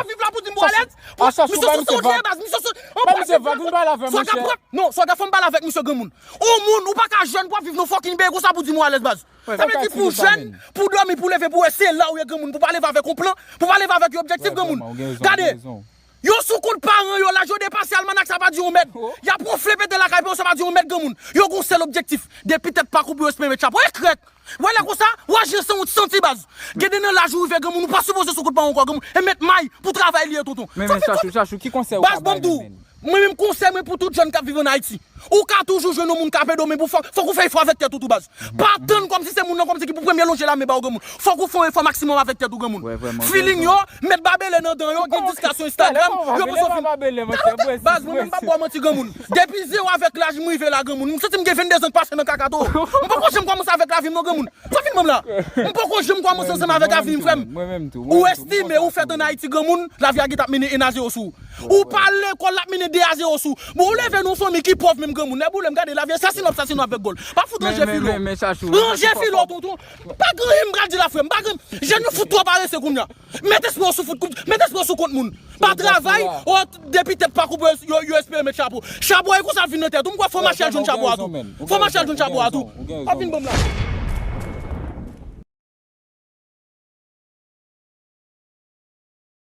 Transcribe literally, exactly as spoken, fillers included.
Viv la pou di m bon alèz. Misye sou sa w ye baz, misye sou. Anpil vag, vin pale avè m, monchè. Non, sa w ka fè m pale avèk misye granmoun. Yon moun, ou pa ka jèn pou w ap viv nan fucking peyi konsa pou di m bon alèz baz. Sa vle di pou jèn, pou dòmi, pou leve, pou wè se la ou ye granmoun, pou pa leve avèk yon plan, pou pa leve avèk yon objektif granmoun. Gade, yo sou kont paran yo, laj yo depase almanak sa pa di yon mèd. Y ap wonfle pete lakay pa yo, sa pa di yon mèd granmoun. Yo gon sèl objektif, depi tèt pa koupe yo espere met chapo. E krèk! Wè lè konsa, w aji an sanwont santi baz. Gen de nan laj ou rive granmoun, ou pa sipoze sou kont paran ankò granmoun. E met may pou travay li ye tonton. Men men chachou, chachou, ki konsèy ou ka bay mwen menm? Mwen menm konsèy mwen pou tout jèn k ap viv an Ayiti. Ou ka toujou jwenn yon moun k ap ede w, men pou fòk, fòk ou fè efò avèk tèt ou tou baz. Pa tann kòmsi se moun nan kòmsi ki pou premye lonje lamen ba w granmoun. Fòk ou fè yon efò maksimòm avèk tèt ou granmoun. Feeling yo, met babele nan dan yo, gen diskasyon Instagram, yo panse w fin. Baz, mwen menm m p ap ba w manti granmoun. Depi zewo avèk laj m rive la granmoun. M santi m gen venndezan k pase nan kaka tou. M poko janm kòmanse avèk lavi m non granmoun. Sa fin ban m la. M poko janm kòmanse ansanm avèk lavi m frè m. Ou estime ou fèt an Ayiti granmoun, lavi a gentan ap mennen en a zewo sou ou. Ou pa al lekòl, l ap mennen de a zewo sou ou. Bon, ou leve nan yon fanmi ki pòv menm granmoun. Lè boule m gade lavi a sasin w ap sasin w avèk gòl. Pa fout ranje filo. Ranje filo tonton. Pa gen anyen m pral di la frè m. Pa gen, jèn yo fout twò parese kounye a. Met espri w sou fout, met espri w sou kont moun. Pa travay, o, depi tèt pa koupe yo, yo espere met chapo. Chapo e konsa ap vin nan tèt ou. M kwè fò mache al jwenn chapo a tou. Fò mache al jwenn chapo a tou. Pa vin ban m la.